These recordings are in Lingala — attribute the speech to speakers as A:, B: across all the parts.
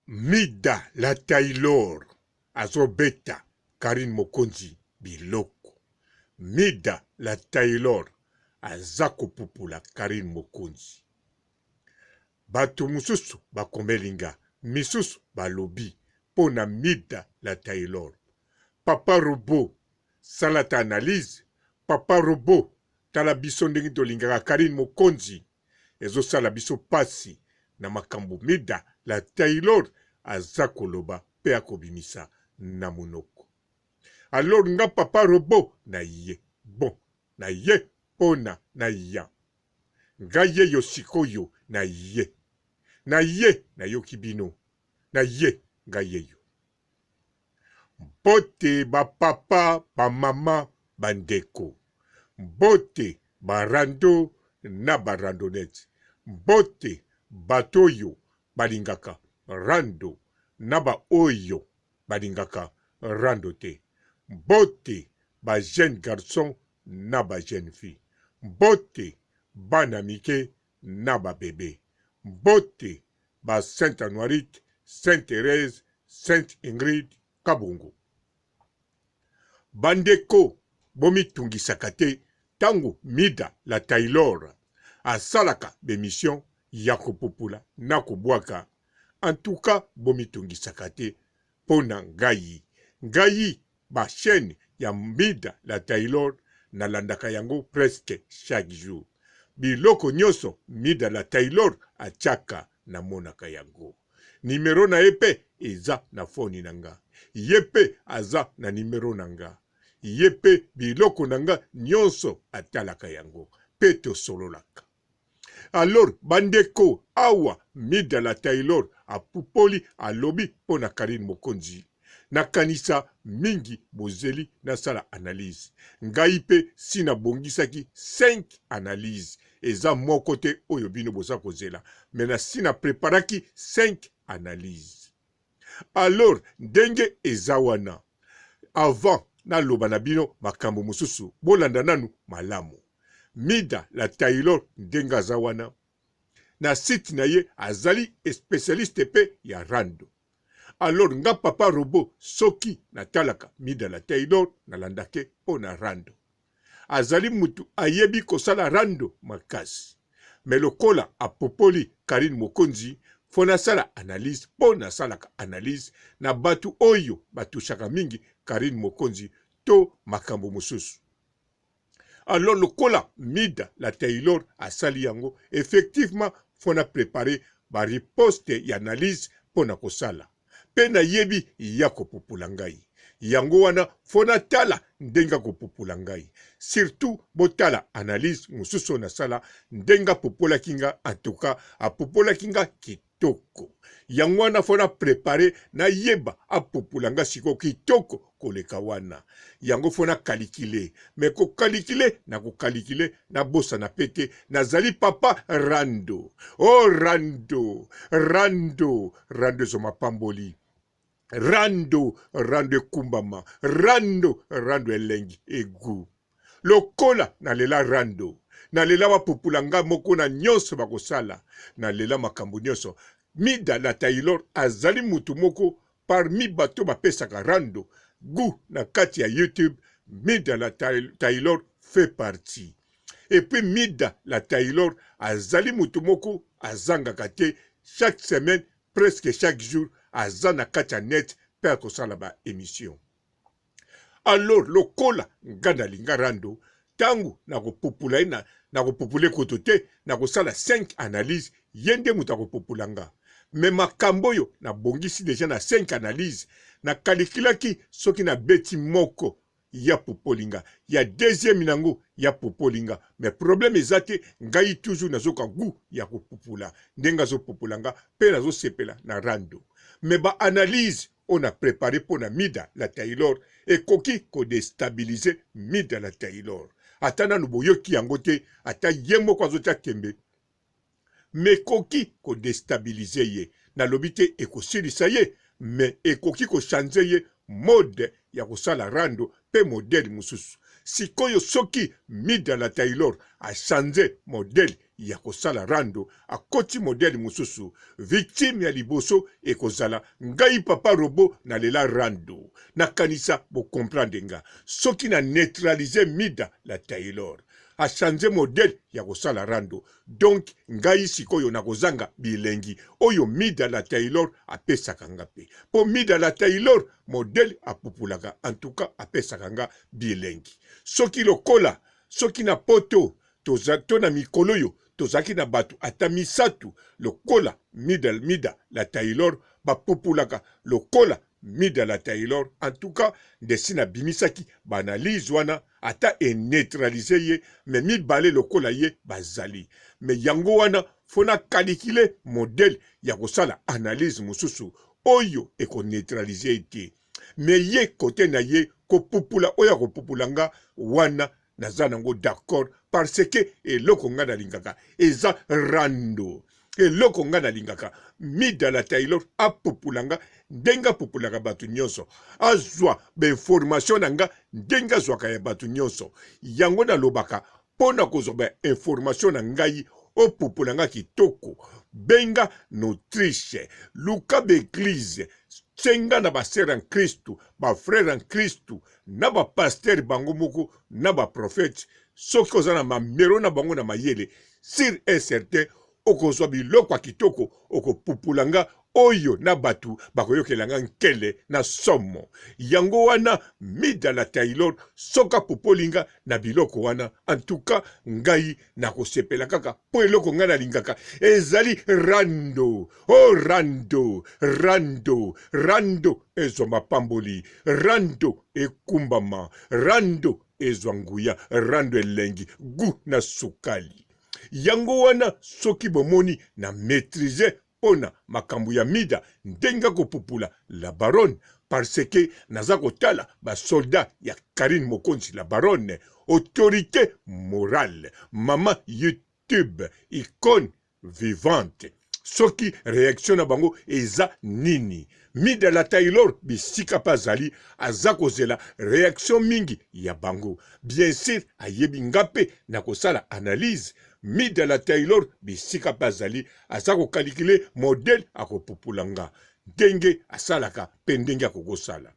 A: Mida la taylor azo beta Carine mokonzi biloko mida la taylor aza kopupula Carine mokonzi batu mususu bakomeli nga misusu balobi pona mida la taylor papa robot sala ata analyse papa robot tala biso ndenge tolingaka Carine mokonzi ezo sala biso pasi na makambu mida la taylor aza koloba pe akobimisa na munoko alors nga papa robot na ye bon na ye pona na ya nga yeyo sikoyo na ye na ye nayoki bino na ye nga yeyo. Mbote ba papa, ba mama, ba ndeko. Mbote ba rando na ba randonnettes. Mbote bato oyo balingaka rando na ba oyo balingaka rando te. Mbote ba jeunes garçons na ba jeunes filles. Mbote bana mike na ba bebe. Mbote ba Saint Anuarite, Saint Therèse, Sainte Ingrid Kabongo. Ba ndeko bomitungisaka te tango Mida la Taylor asalaka b'emission ya kopupula na kobwaka en tout cas bomitungisaka te pona ngayi ngayi ba chaine ya Mida la Taylor nalandaka yango presque chaque jour biloko nioso Mida la Taylor atiaka namonaka yango numero na ye pe eza na phone na nga ye pe aza na numero na nga ye pe biloko na nga nionso atalaka yango pe tosololaka Alors ba ndeko awa Mida la Taylor apupoli alobi mpo na Carine Mokonzi. Nakanisa mingi bozeli nasala analyse. Ngai mpe si nabongisaki 5 analyse eza moko te oyo bino boza kozela mais nasi na preparaki 5 analyse. Alors ndenge eza wana avant naloba na bino makambo mosusu bolanda nanu malamu. Mida la Taylor ndenge aza wana na site na ye azali specialiste pe ya rando. Alors nga papa robot soki natalaka Mida la Taylor nalandake po na rando. Azali mutu ayebi kosala rando makasi. Mais lokola apopoli Carine Mokonzi faut nasala analyse po nasalaka analyse na batu oyo ba touchaka mingi Carine Mokonzi to makambo mosusu. Alors lokola Mida la Taylor asali yango effectivement faut na preparer ba riposte ya analyse po na kosala. Pe nayebi ye akopupula ngai. Yango wana faut natala ndenge akopupula ngai. Surtout botala analyse mosusu oyo nasala ndenge apupolaki nga en tout cas apupolaki nga kitoko. Yango wana faut na preparer nayeba apupula nga sikoyo kitoko koleka wana. Yango faut na calculer. Mais ko calculer nako calculer nabosana pe te nazali papa rando. Oh rando, rando, rando ezwa mapamboli. Rando, rando ekumbama, rando, rando elengi egu. Lokola na lela rando, na lela ba pupula nga moko na nionso bakosala, na lela makambo nionso. Mida la Taylor azali mutu moko parmi bato bapesaka rando gout na kati ya YouTube, Mida la Taylor fait partie. Et puis Mida la Taylor azali mutu moko azangaka te chaque semaine presque chaque jour aza na kati ya net pe akosala ba emission. Alors lokola nga nalinga rando tangu nakopupula ye na nakopupula ye kutu te nakosala 5 analyse ye nde moto akopupula nga mais makambo oyo nabongisi deja na 5 analyse na kalikilaki soki nabeti moko ya pupoli nga ya deuxième nango ya pupoli nga mais problème eza te ngai toujours nazoka gout ya kopupula ndenge azopupula nga pe nazosepela na rando mais ba analyse oyo na prepare mpo na Mida la Taylor ekoki ko destabiliser Mida la Taylor. Ata nanu boyoki yango te, ata ye moko azotia tembe, mais ekoki ko destabiliser ye. Nalobi te ekosilisa ye, mais ekoki ko changer ye mode ya kosala rando pe modèle mosusu. Sikoyo soki Mida la Taylor a change modèle ya kosala rando, akoti modèle mosusu, victime ya liboso ekozala ngai papa robot na lela rando. Nakanisa bo comprendre nga. Soki na neutraliser Mida la Taylor a change modèle ya kosala rando, donc ngai sikoyo nakozanga bilengi oyo Mida la Taylor apesaka nga pe. Po Mida la Taylor modèle apupulaka en tout cas apesaka nga bilengi. Soki lokola soki na poto toza to na mikolo oyo tozalaki na bato ata misatu lokola Mida, Mida la Taylor bapupulaka lokola Mida la Taylor en tout cas ndesi nabimisaki ba analyse wana ata e neutraliser ye mais mibale lokola ye bazali mais yango wana faut na calculer modèle ya kosala analyse mosusu oyo eko neutraliser ye te mais ye cote na ye kopupula oyo akopupula nga wana naza nango d'accord parce que eloko nga nalingaka eza rando eloko nga nalingaka Mida la Taylor apupula nga ndenge apupulaka bato nyonso azwa bainformation na nga ndenge azwaka ya bato nyonso yango nalobaka mpo na kozwa bainformation na ngai opupula nga kitoko benga notriche luka baeglize senga na basere en kristu bafrere en kristu na ba pasteur bango moko na ba prophète soki oza na mamero na bango na mayele sur et certain okozwa biloko ya kitoko okopupula nga oyo na bato bakoyokela nga nkele na somo yango wana Mida la Taylor soki apupoli nga na biloko wana antuka ngai nakosepela kaka mpo eloko ngai nalingaka ezali rando o oh, rando rando rando ezwa mapamboli rando ekumbama rando ezwa nguya rando elengi gu na sukali yango wana soki bomoni na maitrise pona makambo ya mida ndenge akopupula la baronne parce que naza kotala ba soldat ya Carine Mokonzi la baronne autorite morale maman YouTube icone vivante soki reaction na bango eza nini Mida la Taylor bisika pe azali aza kozela reaction mingi ya bango bien sur ayebi nga pe nakosala analyse Mida la Taylor bisika pe azali aza ko calculer modèle akopupula nga ndenge asalaka pe ndenge akokosala.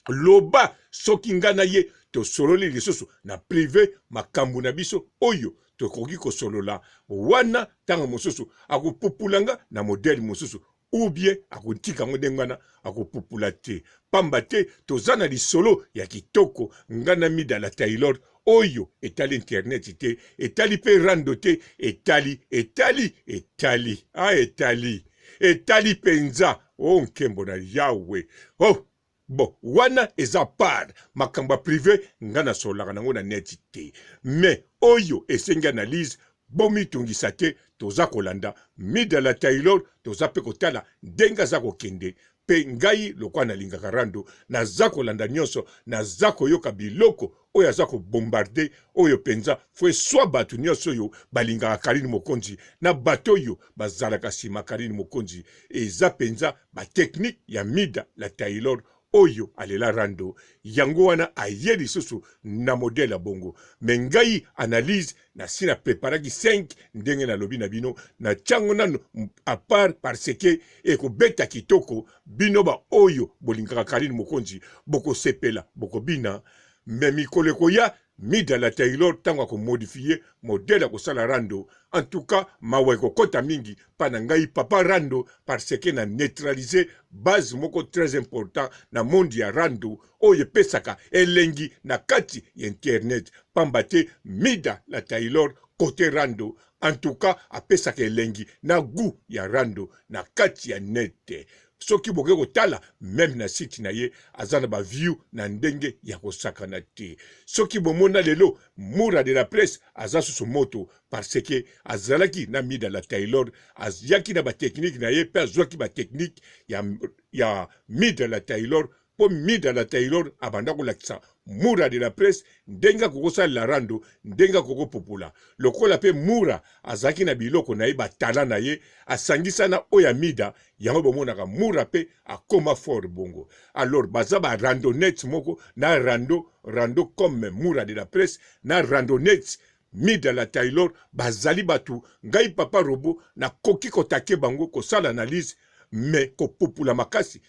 A: Loba soki nga na ye tosololi lisusu na prive makambu na biso oyo tokoki kosolola wana tango mosusu akopupula nga na modèle mosusu ou bien akotika yango ndenge wana akopupula te pamba te toza na lisolo ya kitoko nga na Mida la Taylor oyo etali internet te etali pe rando te etali etali etali a etali etali penza o oh, nkembo na Yahweh oh Bon wana eza part makambo ya prive nga nasololaka nango na net te mais oyo esengi analyse bomitungisa te toza kolanda Mida la Taylor toza pe kotala ndenge aza kokende pe ngai lokola nalingaka rando naza kolanda nionso naza koyoka biloko oyo aza ko bombarde oyo penza fo eswa batu nionso oyo balingaka Carine Mokonzi na bato oyo bazalaka sima Carine Mokonzi eza penza ba technique ya Mida la Taylor oyo alela rando yango wana aye lisusu na modèle ya bongo mais ngai analyse nasi na preparaki 5 ndenge nalobi na bino na tiango nanu à part parce que ekobeta kitoko bino ba oyo bolingaka Carine Mokonzi bokosepela bokobina mais mikolo ekoya Mida la Taylor tango ako modifier modèle ya kosala rando en tout cas mawa ekokota mingi pa na ngai papa rando parce que na neutraliser base moko très important na monde ya rando oyo epesaka elengi na kati ya internet pamba te Mida la Taylor cote rando en tout cas apesaka elengi na gout ya rando na kati ya net soki boke kotala meme na site na ye aza na ba view na ndenge ya kosakana te soki bomona lelo mura de la presse aza susu moto parce que azalaki na mida la Taylor ayaki na ba technique na ye pe azwaki ba technique ya, ya mida la Taylor mpo mida la Taylor abanda kolakisa Mura de la presse ndenge akoki kosalela rando, ndenge akoki kopopola. Lokola pe Mura azalaki na biloko na ye, ba talent na ye, asangisa na oyo ya Mida, yango bomonaka Mura pe akoma fort bongo. Alors baza ba randonnettes moko na rando, rando comme Mura de la presse na randonnettes Mida la Taylor bazali batu ngai papa robot nakoki ko take bango kosala analyse mais kopupula makasi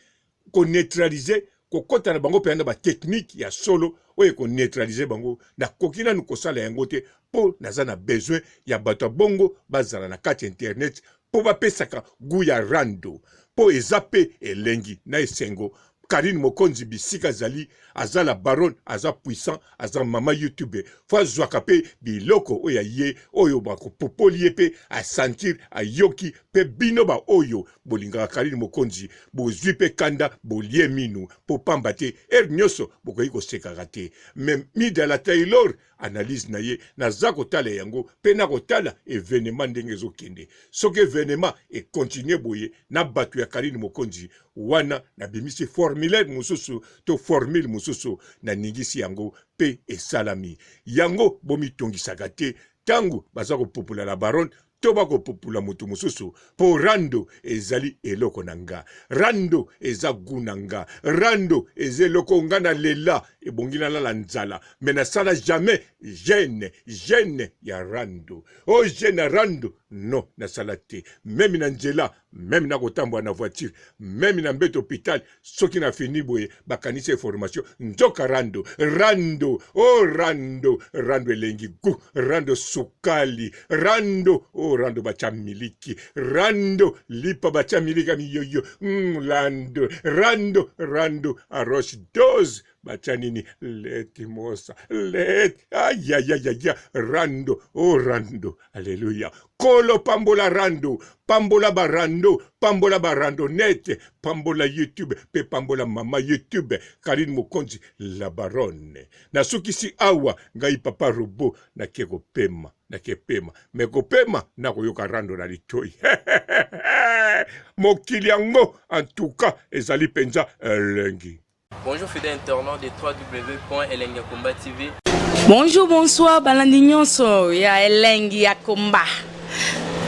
A: ko neutraliser kokota na bango mpenza na ba technique ya solo oyo eko neutraliser bango nakoki nanu kosala yango te mpo naza na besoin ya bato ya bongo bazala na kati ya internet mpo bapesaka gout ya rando mpo eza mpe elengi na esengo Carine Mokonzi bisika azali aza la baronne aza puissant aza mama youtube fo azwaka pe biloko oyo ya ye oyo bakopopoli ye pe asentir ayoki pe bino ba oyo bolingaka Carine Mokonzi bozwi pe kanda bolie minu po pamba te heure nyoso bokoki kosekaka te mais Mida la Taylor analyse na ye naza kotala yango pe nakotala evenement ndenge ezokende soki evenement e continuer boye na batu ya Carine Mokonzi wana nabimisi formulaire mosusu to formule mosusu naningisi yango pe esalami yango bomitungisaka te tangu baza kopupula la baronne to bakopupula moto mosusu po rando ezali eloko na nga rando eza gout na nga rando eza eloko nga na lela ebongi nalala nzala me nasala jamais jeune jeune ya rando o oh, jeune ya rando non nasala te meme na nzela meme na kotambola na voiture meme na mbeto hopital soki na fini boye bakanisi information nzoka rando rando o oh, rando rando elengi gu rando sukali rando o oh, rando batya miliki rando lipa batya miliki ya miyoyo mm, rando rando rando aroche dose batya nini leti mosa leti ayayayaya rando o oh, rando aleluya kolo pambola rando pambola barando pambola barandonete pambola youtube mpe pambola mama youtube karine mokonzi la baronne nasukisi awa ngai papa robo nake kopema nake pema me kopema nakoyoka rando na litoi mokili yango antuka ezali mpenza elengi.
B: Bonjour fidèle internaute de www.elengiyakomba TV.
C: Bonjour, bonsoir, balandi nyonso ya elengi ya komba.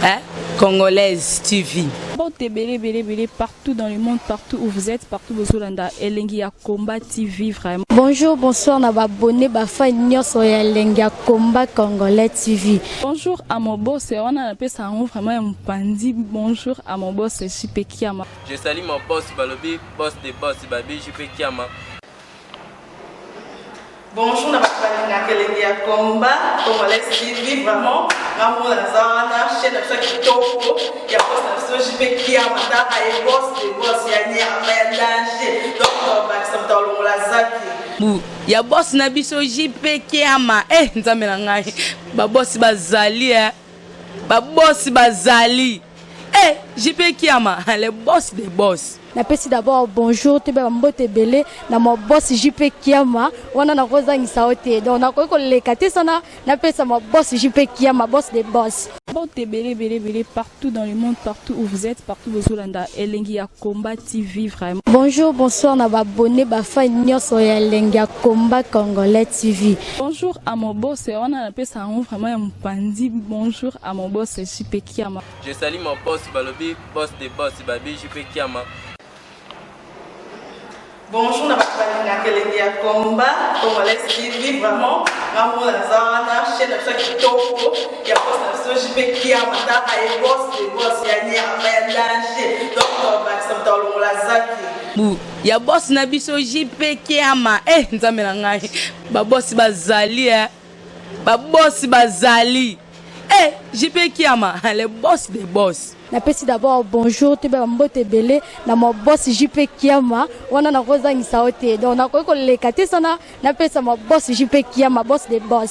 C: Hein? Congolaise TV.
D: Mbote ebele ebele ebele partout dans le monde, partout où vous êtes, partout bozolanda Elengi ya Combat TV vraiment.
E: Bonjour, bonsoir na ba abonnés ba fans nyonso ya Elengi ya Combat Congolais TV.
D: Bonjour à mon boss, wana napesa yango vraiment ya mopanzi. Bonjour à mon boss JP Kiama.
B: Je salue mon boss balobi boss de boss babi JP Kiama.
F: Bonjour na bato balingaka elengi ya combat congolais TV vraiment nga moko naza wana chaîne na biso ya kitoko ya boss na biso JP Kiama tala ye boss de boss ya nyama ya danger donc tobakisa moto alongola zaki
C: Bu ya boss na biso JP Kiama eh nzambe na ngai ba boss bazali eh ba boss bazali eh JP Kiama le boss des boss.
E: Napesi d'abord bonjour toyeba ba mbote ebele na ma boss JP Kiama wana nakozangisa yo te donc nakoki koleka te sana napesa ma boss JP Kiama boss de boss.
D: Mbote ebele ebele ebele partout dans le monde partout où vous êtes partout bozolanda elengi ya combat TV vraiment.
E: Bonjour bonsoir na ba abonnes ba fans nionso ya elengi ya combat congolais TV.
D: Bonjour à mon boss wana napesa yango vraiment ya mopanzi bonjour à mon boss JP Kiama.
B: Je salue mon boss balobi boss de boss babi JP Kiama.
F: Bonjour na bato balingaka elengi ya combat congolais TV vraiment nga moko naza wana chaîne na biso ya kitoko ya boss na biso JP Kiama tala ye boss de boss ya nyama ya danger donc tobakisa moto alongola zaki
C: Bu ya boss na biso JP Kiama eh nzambe na ngai ba boss bazali eh ba boss bazali eh JP Kiama le boss des boss.
E: Napesi d'abord bonjour toyeba ba mbote ebele na ma boss JP Kiama wana nakozangisa yo te donc nakoki koleka te sana napesa ma boss JP Kiama boss des boss.